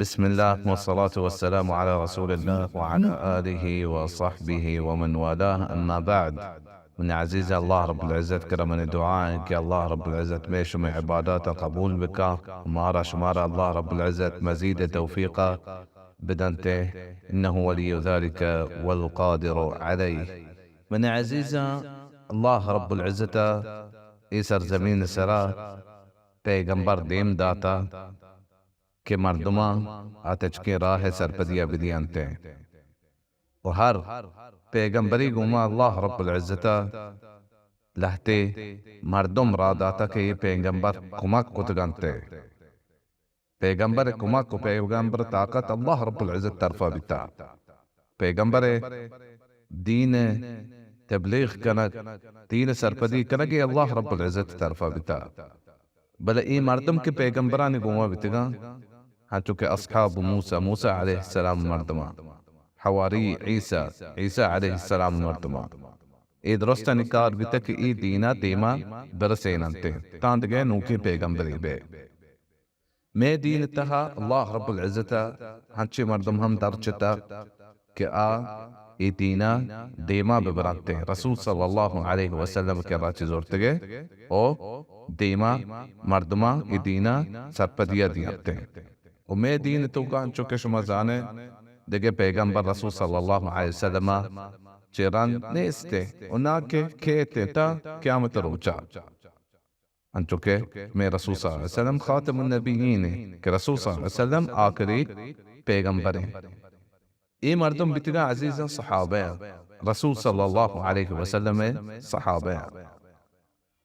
بسم الله والصلاة والسلام على رسول الله وعلى آله وصحبه ومن والاه، أما بعد. من عزیز، اللہ رب العزت کرا منی دعا ایں کہ اللہ رب العزت مئے شمئے عبادات قبول بکا، مارا شمارا اللہ رب العزت مزید توفیق بدنتے، انه ولی ذلك والقادر علیه. من عزیزاں، اللہ رب العزت اے سرزمین سرا پیغمبر دیم داتا کہ مردماں آ تچکیں راہ ءِ سرپدی ءَ بدیانت. و ہر پیغمبری گوما اللہ رب العزت ءَ لہتے مردم را داتا کہ اے پیغمبر کمک کتگ انت. پیغمبر ءِ کمک و پیغمبر ءِ طاقت اللہ رب العزت ءِ طرفا بیتا. پیغمبر ءِ دین ءِ تبلیغ کنگ، دین ءِ سرپدی کنگ، اے اللہ رب العزت ءِ طرفا بیتا. بلے اے مردم کہ پیغمبرانی گوما بیتگاں، ہنچو کہ اصحاب موسی، موسی علیہ السلام مردماں، حواری عیسی، عیسی علیہ السلام مردماں، اے درستانی کار بیتگ کہ اے دینا دیما برسیننت، تاں دگہ نوکیں پیغمبرے بے. مئے دین تہا اللہ رب العزت ءَ ہنچیں مردم ہم درچتا کہ آ اے دینا دیما ببرنت. رسول صلی اللہ علیہ وسلم ءِ کرا چہ زرتگے او دیما مردماں اے دینا سرپدیا دینت. و مئے دین توکا انچو کہ شما زانے دگہ پیغمبر رسول صلی اللہ علیہ وسلم ءَ چہ رند نیست و نہ کہ کیت تا قیامت روچا. انچو کہ مئے رسول صلی اللہ علیہ وسلم خاتم النبیین ایں، کہ رسول صلی اللہ علیہ وسلم آخری پیغمبر ایں. اے مردم بیتگاں عزیزاں صحابہ، رسول صلی اللہ علیہ وسلم ءِ صحابہ.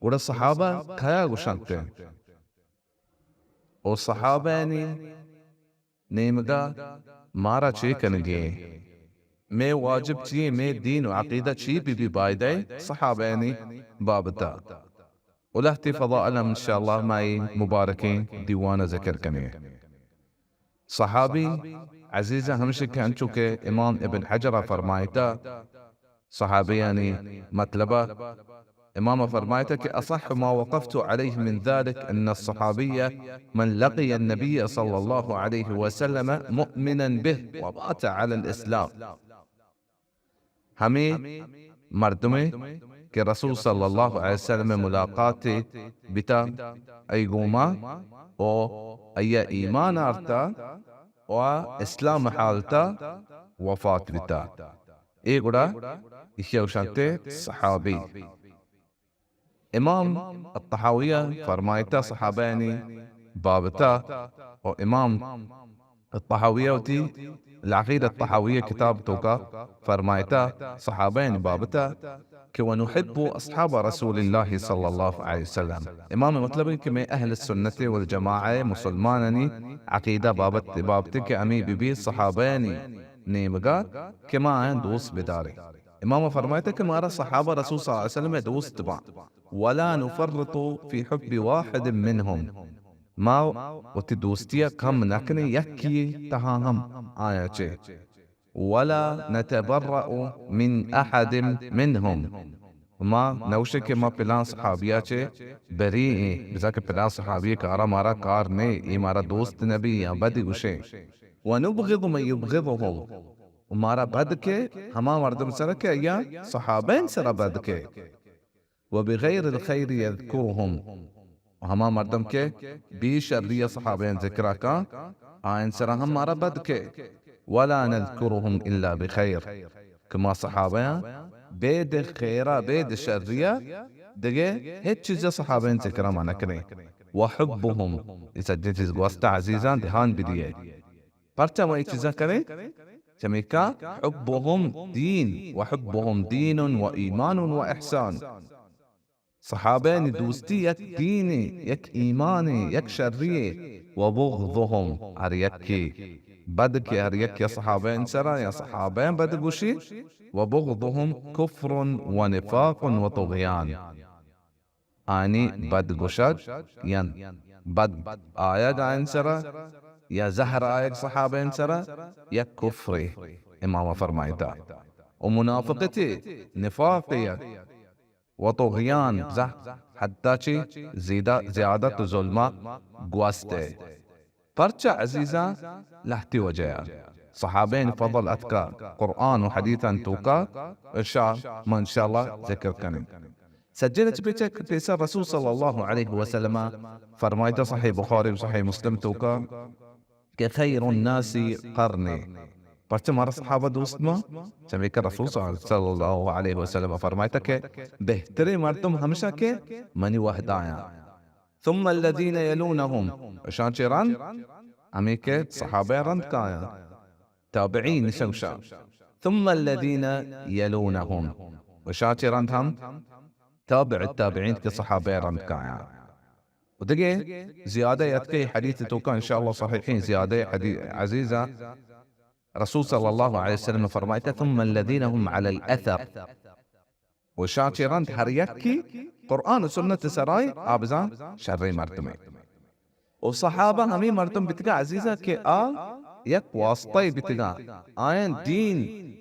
گڑا صحابہ کیا گوشنت؟ او صحابہ یعنی نیمگا مارا چے کنگی ایں؟ مئے واجب چی ایں؟ مئے دین و عقیدہ چی بی بی بایدہ صحابیانی بابتا؟ و لہتے فضائل ہم انشاءاللہ ما اے مبارکیں دیوانا ذکر کنیں. صحابی عزیز ہمشی کہ انچو کہ امام ابن حجر فرمائتا، صحابیانی مطلب، امام فرمائتا کہ اصح ما وقفت علیہ من ذلك ان الصحابی من لقی النبی صلی اللہ علیہ وسلم مؤمنا به ومات علی الاسلام. ہمے مردمے کہ رسول صلی اللہ علیہ وسلم ملاقات بیتا، ای گوما او ایا ایمان آرتا و اسلام حالتا وفات بیتا. اے گڑا ایشی گوشنت صحابی. امام الطحاویہ فرمائتا صحابیانی بابتا، و امام الطحاویہ وتی العقیدہ الطحاویہ کتاب توکا فرمائتا صحابیانی بابتا کہ ونحب اصحاب رسول اللہ صلی اللہ علیہ وسلم. امام مطلب کہ میں اہل سنت والجماعہ مسلمانانی عقیدہ بابت، بابت کہ ہمے بی بی صحابیانی نیمگا کہ ما آیاں دوست بداریں. امام فرمائتا کہ مارا صحابہ رسول صلی اللہ علیہ وسلم دوست باں. ولا نفرط في حب واحد منهم. ما وتی دوستیا کم نہ کنیں یکی تہا ہم آیاں چے. ولا نتبرأ من احد منهم. ما نوشے کہ ما پلان صحابیا چے بری ایں، بزاں کہ پلان صحابی کارا مارا کار نے، اے مارا دوست نبی یا بد گوشے. ونبغض من يبغضهم. و مارا بد کے ہما مردم سرا کہ ایا صحابین سرا بد کے. وبغير الخير يذكرهم. و ہما مردم کہ بی شری صحابین ذکرا کاں، آئین سرا ہم مارا بد کے. ولا نذكرهم الا بخير. کہ ما صحابیاں بید خیرا، بید شریا، دگہ ہچ چیزا صحابین ذکرا ما نکنیں. وحبهم، اے سجیں چیز گوستا عزیزاں دھیان بدیے. پرچا ما اے چیزاں کنیں؟ چمیکا حبهم دین، وحبهم دین وایمان واحسان. صحابیانی دوستی یک دینے، یک ایمانے، یک شریے. وبغضهم، ہر یکے بد کے ہر یکے صحابیان سرا یا صحابیان بد گوشی. وبغضهم كفر ونفاق وطغيان. آنی بد گوشگ یا بد آیگ آئین سرا یا زہر آیگ صحابین سرا یا کفرے، امام فرمائتا، و منافقتے، نفاقے، و طغیان، زہ-، حتی چی زیادہ، زیادت و ظلما گوستے. پرچا عزیزاں؟ لہتے وجہ ءَ۔ صحابین فضل اتکا قرآن و حدیثان توکا، اشاں ما انشاءاللہ ذکر کنیں۔ سجل چہ پیچھا پیسر رسول صلی اللہ علیہ وسلم فرمائتا، صحیح بخاری و صحیح مسلم توکا، کہ خیر الناس قرنی۔ پرچہ مارا صحابہ دوست ما؟ چمیکہ رسول صلی اللہ علیہ وسلم فرمائتا کہ بہترین مردم ہمشہ کہ منی وہدایاں۔ ثم الذین یلونہم، اشاں چہ رند ہمے کہ صحابہ رند کایاں، تابعین شوشا۔ ثم الذین یلونہم، اشاں چہ رند ہم تابع التابعین کہ صحابہ رند کایاں۔ و دگہ زیادہ اتکے حدیث توکا انشاءاللہ صحیحیں زیادہ حدیث عزیزاں۔ رسول صلی اللہ علیہ وسلم فرمائتا، ثم الذین هم علی الاثر۔ و شاں چہ رند ہر یکی قرآن و سنت سرائے آ بزاں شریں مردمے۔ و صحابہ ہمے مردم بیتگا عزیزاں کہ آ یک واسطہ بیتگا، آیاں دین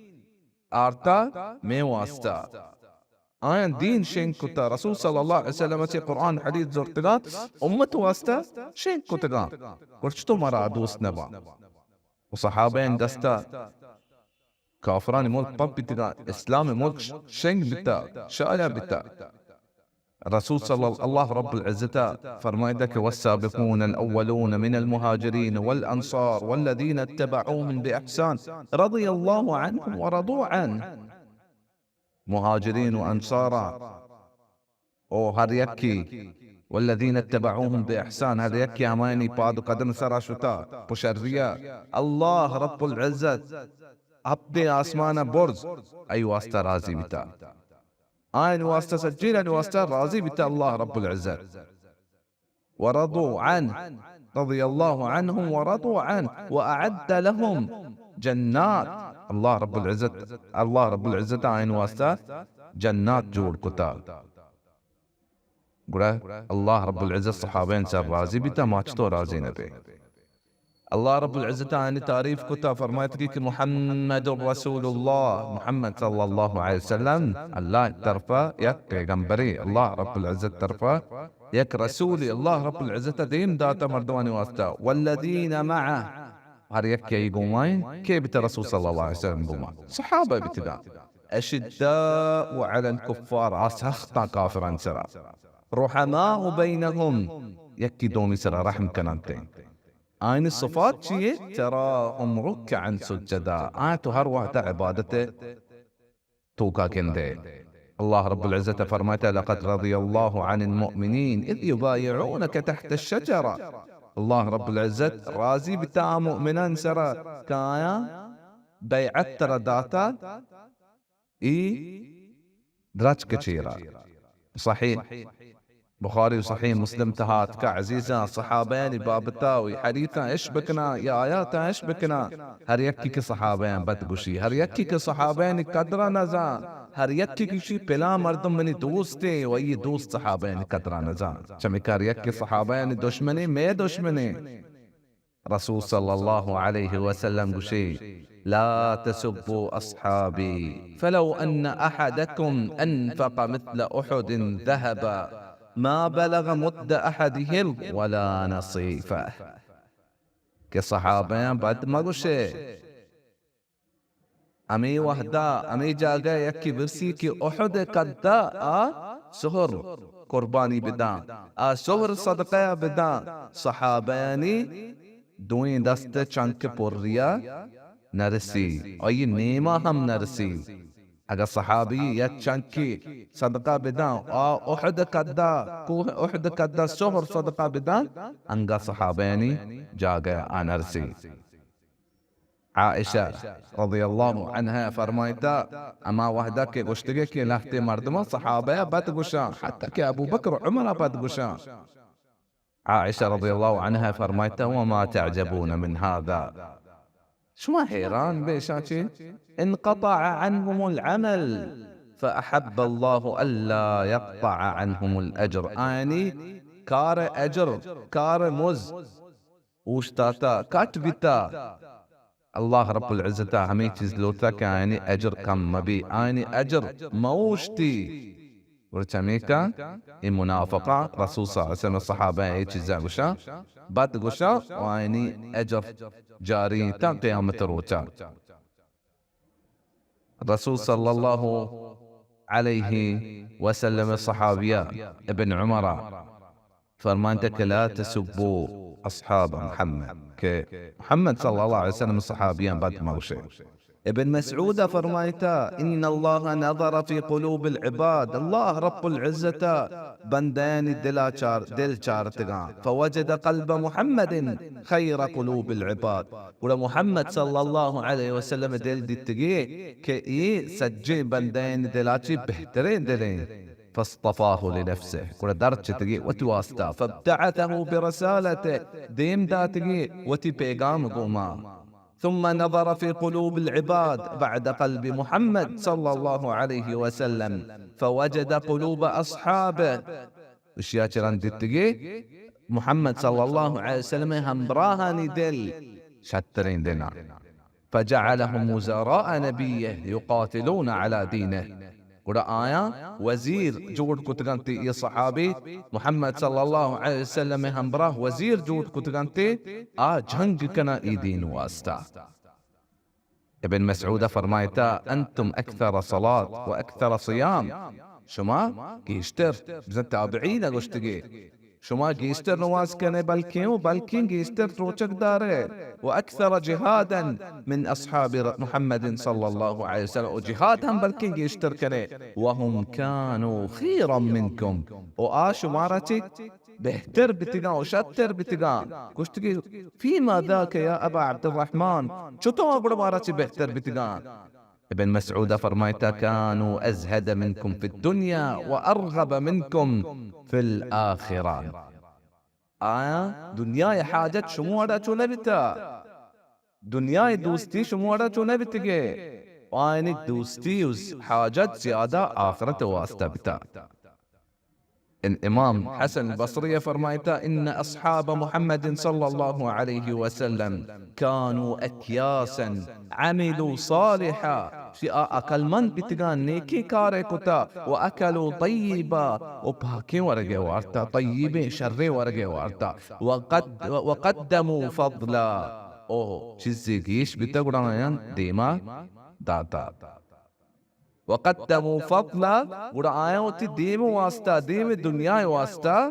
آرتا مئے واسطہ۔ آیاں دین شنگ کتا۔ رسول صلی اللہ علیہ وسلم چہ قرآن حدیث زرتگا، امت واسطہ شنگ کتگا۔ گڑا چطور مارا دوست نبا؟ و صحابین دستا کافرانی ملک پپ بیتگا، اسلام ملک شنگ بیتا، شایا بیتا۔ رسول صلی اللہ، اللہ رب العزت فرمائتا کہ والسابقون الاولون من المهاجرين والانصار والذين اتبعوهم باحسان رضي الله عنهم ورضوا عنه۔ مہاجرین و انصارا او ہر یکی، والذین اتبعوهم باحسان، ہر یکی ہمایانی پاد و قدم سرا شتا پہ شریا، اللہ رب العزت ہپتیں آسمانا برز ای واسطہ راضی بیتا۔ آیانی واسطہ، سجینانی واسطہ راضی بیتا اللہ رب العزت۔ ورضوا عنه، رضی اللہ عنهم ورضوا عنه، واعد لهم جنات، اللہ رب العزت، اللہ رب العزت آیانی واسطہ جنات جوڑ کتا۔ گڑا اللہ رب العزت صحابین سر راضی بیتا، ما چطور راضی نبے؟ اللہ رب العزت آیانی تعریف کتا، فرمائتگی کہ محمد رسول اللہ، محمد صلی اللہ علیہ وسلم اللہ طرفا یک پیغمبرے، اللہ رب العزت طرفا یک رسولے، اللہ رب العزت دیم داتا مردمانی واسطہ۔ والذین معه، ہر یکے گومائیں، کے بیتا رسول صلی اللہ علیہ وسلم گوما؟ صحابہ بیتگا۔ اشداء علی الکفار، آ سختا کافران سرا۔ رحماء بینهم، یکی دومی سرا رحم کننتیں۔ آیانی صفات چیے؟ تراهم رکعا سجدا، آ تو ہر وہدا عبادت توکا گندے۔ اللہ رب العزت فرمائتا، لقد رضی اللہ عن المؤمنین اذ یبایعونک تحت الشجرہ۔ اللہ رب العزت راضی بیتا آ مؤمنان سرا کہ آیاں بیعت ترا داتا ای درچک چیرا۔ صحیح بخاری و صحیح مسلم تہا اتکا۔ عزیزاں، صحابیانی بابتا و ای حدیثاں اش بکنا، یا آیاتاں اش بکنا، ہر یکی کہ صحابیاں بد گوشی، ہر یکی کہ صحابیانی قدرا نزان، ہر یکی کہ گوشی پلان مردم منی دوستے و ای دوست صحابیانی قدرا نزان، چمیکہ ہر یکی صحابیانی دشمنے مئے دشمنے۔ رسول صلی اللہ علیہ وسلم گوشی، لا تسبوا اصحابی فلو ان احدکم انفق مثل احد ذهبا ما بلغ مد احدهم ولا نصیفه۔ کہ صحابیاں بد مگوشے، ہمے وہدا، ہمے جاگہ یکے برسی کہ احد قدا آ سہر قربانی بداں، آ سہر صدقہ بداں، صحابیانی دوئیں دست چنک پریا نرسی، آئی نیما ہم نرسی۔ اگہ صحابی یک چنکے صدقہ بداں، آ احد قدا، کوہ احد قدا سہر صدقہ بداں، انگا صحابیانی جاگہ آ نرسی۔ عائشہ رضی اللہ عنہا فرمائتا، اما وہدا کہ گوشتگے کہ لہتے مردماں صحابہ بد گوشاں، حتی کہ ابوبکر و عمر بد گوشاں۔ عائشہ رضی اللہ عنہا فرمائتا، وما تعجبون من هذا؟ شما حیران بے شاں چے؟ انقطع عنهم العمل فأحب الله ألا يقطع عنهم الأجر۔ آیانی کار اجر، کار مز اوشتاتا، کٹ بیتا۔ اللہ رب العزت ء ہمے چیز لوٹتا کہ آیانی اجر کم مبی، آیانی اجر مہ اوشتی۔ گڑا چمیکا اے منافقاں رسول صلی اللہ علیہ وسلم صحابہ اے چیزاں گوشاں، بد گوشاں، و آئینی اجر جاری تا قیامت روچا۔ رسول صلی اللہ علیہ وسلم صحابیہ ابن عمر فرمائتا کہ لا تسبوا اصحاب محمد، کہ محمد صلی اللہ علیہ وسلم صحابیاں بد مگوشے۔ ابن مسعود فرمائتا، ان اللہ نظر فی قلوب العباد، اللہ رب العزت بندیانی دلا چار، دل چارتگاں، فوجد قلب محمد خیر قلوب العباد، گڑا محمد صلی اللہ علیہ وسلم دل دیتگی کہ اے سجیں بندین دلا چی بہتریں دلیں۔ فاصطفاه لنفسه، گڑا درچتگی وتی واسطہ، فابتعثه برسالته، دیم داتگی وتی پیغام گوما۔ ثم نظر في قلوب العباد بعد قلب محمد صلى الله عليه وسلم فوجد قلوب أصحابه، اشیا چران دیتگی محمد صلی اللہ علیہ وسلم ہمراہانی دل شتریں دلاں۔ فجعلهم وزراء نبيه يقاتلون على دينه، گڑا آیاں وزیر جوڑ کتگنت، اے صحابی محمد صلی اللہ علیہ وسلم ہمراہ وزیر جوڑ کتگنت، آ جنگ کنا اے دین واسطہ۔ ابن مسعود فرمائتا، انتم اکثر صلاة و اکثر صیام، شما گیشتر، بزن تابعین گوشتگی، شما گیشتر نماز کنے بلکیں و بلکیں گیشتر روچک دارے، و اکثر جہادا من اصحاب ر-، محمد صلی اللہ علیہ وسلم، و جہاد ہم بلکیں گیشتر کنے، وهم كانوا خيرا منكم، و آ شمارا چی بہتر بتگاں و شتر بتگاں۔ گوشتگی، فيما ذاك يا أبا عبد الرحمن، چتو گڑا مارا چی بہتر بتگاں؟ ابن مسعود فرمائتا، كانوا أزهد منكم في الدنيا وأرغب منكم في الآخرة۔ آیا دنیا حاجت شموڑا چو نبتا؟ دنیا دوستی شموڑا چو نبتگے؟ آئینی دوستی و حاجت زیادہ آخرت واسطہ بتا۔ ان امام حسن بصری فرمائتا، ان اصحاب محمد صلی اللہ علیہ وسلم كانوا اکیاسا عملوا صالحا، شی آ عقلمند بیتگاں، نیکی کارے کتا، و اکلوا طیبا، و پاکیں ورگے وارتا، طیبیں شریں ورگے وارتا، و قد-، و قدموا فضلا، او چیزے گیش بیتا گڑا آیان دیما داتا۔ وقدموا فضلا، گڑا آیاں وتی دیم واسطہ، دیم دنیا واسطہ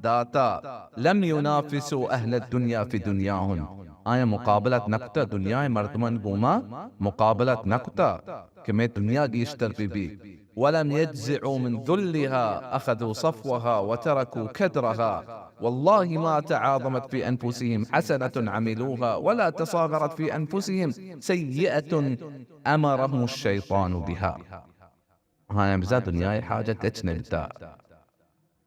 داتا۔ لم ينافسوا أهل الدنيا في دنياهم، آیاں مقابلت نکتا، دنیا مردمان گوما مقابلت نکتا کہ میں دنیا گیشتر بی بی۔ ولم يجزعوا من ذلها، أخذوا صفوها وتركوا كدرها۔ والله ما تعاظمت في أنفسهم حسنة عملوها ولا تصاغرت في أنفسهم سيئة أمرهم الشيطان بها۔ آیاں بزاں دنیا حاجت ہچ نہ بیتا۔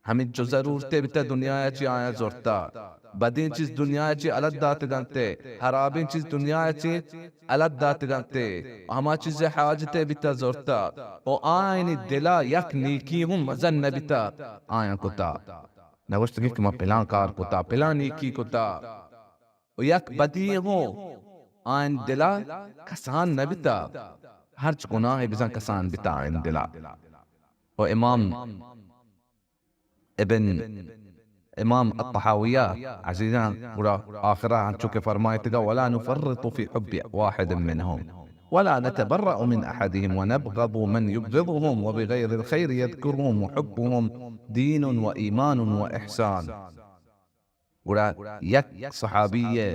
ہمینچو ضرورتے بیتا دنیا چی آیاں زرتا۔ بدیں چیز دنیا چی الگ داتگنتے، حرابیں چیز دنیا چی الگ داتگنتے۔ ہما چیز حاجتے بیتا زرتا۔ و آئینی دلا یک نیکی ہوں مزن نہ بیتا آیاں کتا۔ نگوشتگی کہ ما پلان کار کتا، پلان نیکی کتا۔ و یک بدی ہوں آئین دلا کسان نہ بیتا، ہرچ گناہ بزن کسان بیتا آئین دلا۔ و امام ابن، امام الطحاویہ عزیزاں گڑا آخرا انچو کہ فرمائتگا، ولا نفرط في حب واحد منهم ولا نتبرأ من أحدهم ونبغض من يبغضهم وبغير الخير يذكرهم وحبهم دين وإيمان وإحسان۔ گڑا یک صحابی ء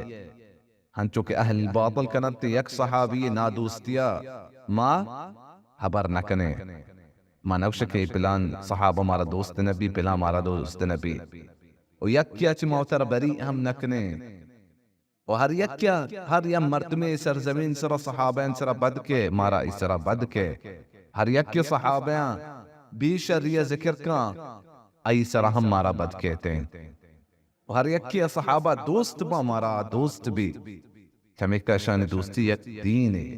ہنچو کہ اہل باطل کننت، یک صحابی ء نادوستی ء ما ہبر نہ کنیں۔ ما نگوش کہ پلان صحابہ مارا دوست نہ بی، پلان مارا دوست نہ بی۔ و یکیا چہ ما وتارا بری ہم نہ کنیں۔ و ہر یکیا، ہر یک مردمے سرزمین سرا صحابہ سرا بد کے، مارا ای سرا بد کے۔ ہر یک صحابہ بی شری ذکر کن، ای سرا ہم مارا بد کیتے۔ و ہر یکے ء صحابہ دوست باں، مارا دوست بی۔ چمیکا اشانی دوستی یک دینے۔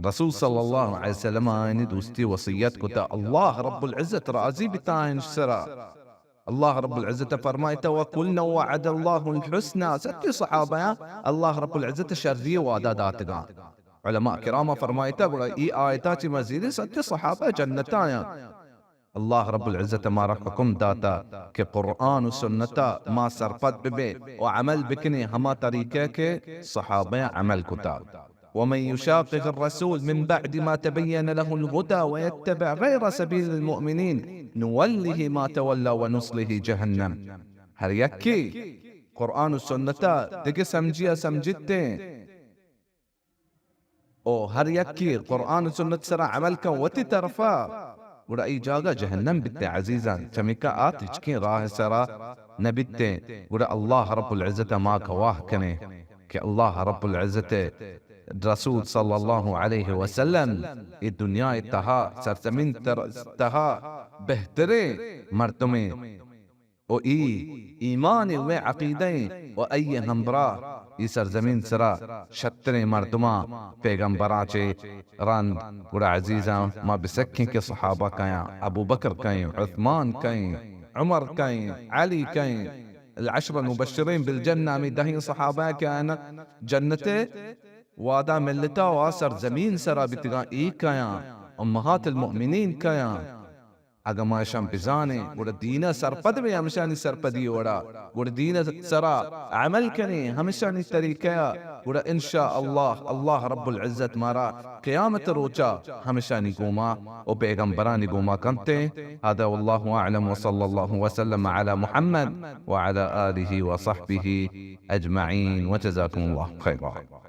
رسول صلی اللہ علیہ وسلم آیانی دوستی وصیت کتا، اللہ رب العزت راضی بتا انش سرا۔ اللہ رب العزت فرمائتا، وكلا وعد الله الحسنى، سچے صحابہ آں اللہ رب العزت شری وعدہ داتگاں۔ علماء کرام فرمائتا، گڑا ای آیتا چی مزید سچے صحابہ جنت آیاں۔ اللہ رب العزت مارا حکم داتا کہ قرآن و سنتا ما سرپد ببیں و عمل بکنیں ہما طریقہ کہ صحابہ عمل کتا۔ ومن يشاقق الرسول من بعد ما تبين له الهدى ويتبع غير سبيل المؤمنين نوله ما تولى ونصله جهنم۔ ہر یکے قرآن و سنتا دگہ سمجھیا سمجھتیں، او ہر یکے قرآن و سنت سرا عمل کن وتی طرفا، گڑا ای جاگہ جہنم بیتے عزیزان، چمیکا آ تچکیں راہ سرا نہ بیتے۔ گڑا اللہ رب العزت ما گواہ کنے کہ اللہ رب العزت رسول صلی اللہ علیہ وسلم ای دنیا تہا، سرزمین تر-، تہا بہتریں مردمیں و ای ایمان و عقیدہ و ای ہمراہ ای سرزمین سرا شتریں مردماں پیغمبراں چے رند۔ گڑا عزیزاں، ما بسکیں کہ صحابہ کایاں، ابو بکر کائیں، عثمان کائیں، عمر کائیں، علی کائیں، العشر المبشرین بالجنہ، ہمیں دہیں صحابہ کہ آنا جنت وعدہ ملتا و آ سرزمین سرا بیتگاں، ای کایاں، امہات المؤمنین کایاں۔ اگاں ما اشاں بزانیں، گڑا دین ء سرپد بیں، ہمشانی سرپدی وڑا، گڑا دین ء سرا عمل کنیں، ہمشانی طریقہ ء، گڑا ان شاء اللہ، اللہ رب العزت مارا قیامت روچا ہمشانی گوما و پیغمبرانی گوما کنتیں۔ هذا والله أعلم وصلى الله وسلم على محمد وعلى آله وصحبه أجمعين وجزاكم الله خيرا۔